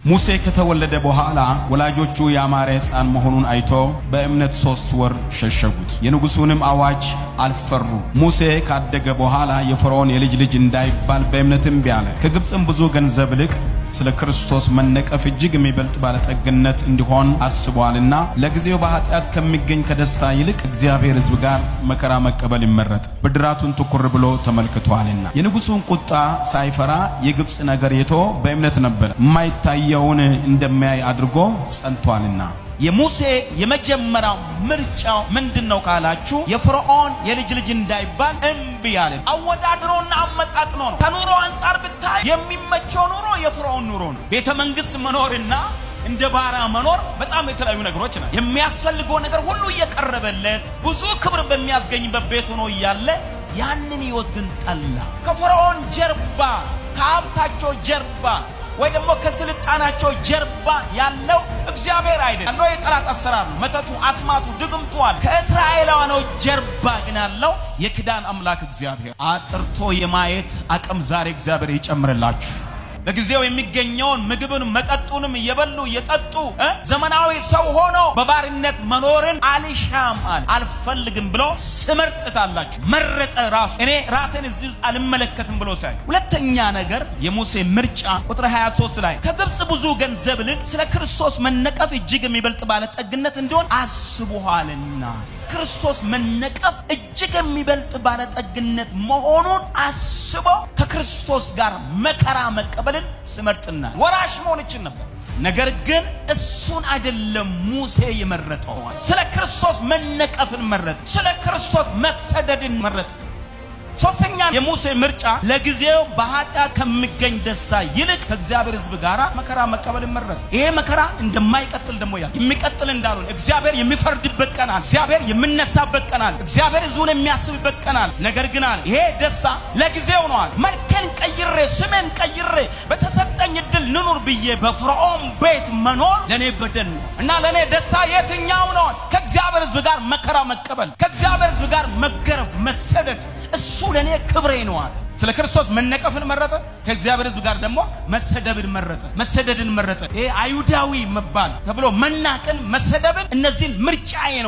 ሙሴ ከተወለደ በኋላ ወላጆቹ ያማረ ሕፃን መሆኑን አይቶ በእምነት 3 ወር ሸሸጉት። የንጉሡንም አዋጅ አልፈሩ። ሙሴ ካደገ በኋላ የፈርዖን የልጅ ልጅ እንዳይባል በእምነት እምቢ አለ። ከግብፅም ብዙ ገንዘብ ይልቅ ስለ ክርስቶስ መነቀፍ እጅግ የሚበልጥ ባለጠግነት እንዲሆን አስቧልና ለጊዜው በኃጢአት ከሚገኝ ከደስታ ይልቅ እግዚአብሔር ሕዝብ ጋር መከራ መቀበል ይመረጥ፣ ብድራቱን ትኩር ብሎ ተመልክቷልና። የንጉሡን ቁጣ ሳይፈራ የግብፅ ነገር የቶ በእምነት ነበር፣ የማይታየውን እንደሚያይ አድርጎ ጸንቷልና። የሙሴ የመጀመሪያው ምርጫው ምንድን ነው ካላችሁ፣ የፈርዖን የልጅ ልጅ እንዳይባል እምቢ አለ። አወዳድሮና አመጣጥኖ ነው። ከኑሮ አንጻር ብታይ የሚመቸው ኑሮ የፈርዖን ኑሮ ነው። ቤተ መንግስት መኖርና እንደ ባራ መኖር በጣም የተለያዩ ነገሮች ናቸው። የሚያስፈልገው ነገር ሁሉ እየቀረበለት ብዙ ክብር በሚያስገኝበት ቤት ሆኖ እያለ ያንን ህይወት ግን ጠላ። ከፈርዖን ጀርባ፣ ከሀብታቸው ጀርባ ወይ ደግሞ ከስልጣናቸው ጀርባ ያለው እግዚአብሔር አይደለም። ያለው የጠላት አሰራር ነው። መተቱ፣ አስማቱ፣ ድግምቱ አለ። ከእስራኤላውያኖች ጀርባ ግን ያለው የኪዳን አምላክ እግዚአብሔር። አጥርቶ የማየት አቅም ዛሬ እግዚአብሔር ይጨምርላችሁ። ለጊዜው የሚገኘውን ምግብን መጠጡንም እየበሉ እየጠጡ ዘመናዊ ሰው ሆኖ በባርነት መኖርን አልሻም አለ፣ አልፈልግም ብሎ ስመርጥታላችሁ መረጠ። ራሱ እኔ ራሴን እዚህ ውስጥ አልመለከትም ብሎ ሳይ። ሁለተኛ ነገር የሙሴ ምርጫ ቁጥር 23 ላይ ከግብፅ ብዙ ገንዘብ ይልቅ ስለ ክርስቶስ መነቀፍ እጅግ የሚበልጥ ባለጠግነት እንዲሆን አስቦሃልና፣ ክርስቶስ መነቀፍ እጅግ የሚበልጥ ባለጠግነት መሆኑን አስቦ ከክርስቶስ ጋር መከራ መቀበልን ስመርጥና ወራሽ መሆን ይችል ነበር። ነገር ግን እሱን አይደለም ሙሴ የመረጠው። ስለ ክርስቶስ መነቀፍን መረጠ። ስለ ክርስቶስ መሰደድን መረጠ። ሶስተኛ የሙሴ ምርጫ ለጊዜው በኃጢአት ከሚገኝ ደስታ ይልቅ ከእግዚአብሔር ሕዝብ ጋር መከራ መቀበል መረጠ። ይሄ መከራ እንደማይቀጥል ደግሞ ያ የሚቀጥል እንዳልሆነ እግዚአብሔር የሚፈርድበት ቀን አለ። እግዚአብሔር የሚነሳበት ቀን አለ። እግዚአብሔር ሕዝቡን የሚያስብበት ቀን አለ። ነገር ግን አለ ይሄ ደስታ ለጊዜው ነው አለ። መልኬን ቀይሬ ስሜን ቀይሬ በተሰጠኝ እድል ልኑር ብዬ በፈርዖን ቤት መኖር ለእኔ በደል ነው እና ለእኔ ደስታ የትኛው ነው? ከእግዚአብሔር ሕዝብ ጋር መከራ መቀበል፣ ከእግዚአብሔር ሕዝብ ጋር መገረፍ፣ መሰደድ እሱ ለእኔ ክብሬ ነው አለ። ስለ ክርስቶስ መነቀፍን መረጠ። ከእግዚአብሔር ሕዝብ ጋር ደግሞ መሰደብን መረጠ፣ መሰደድን መረጠ። ይሄ አይሁዳዊ መባል ተብሎ መናቅን፣ መሰደብን እነዚህን ምርጫዬ ነው።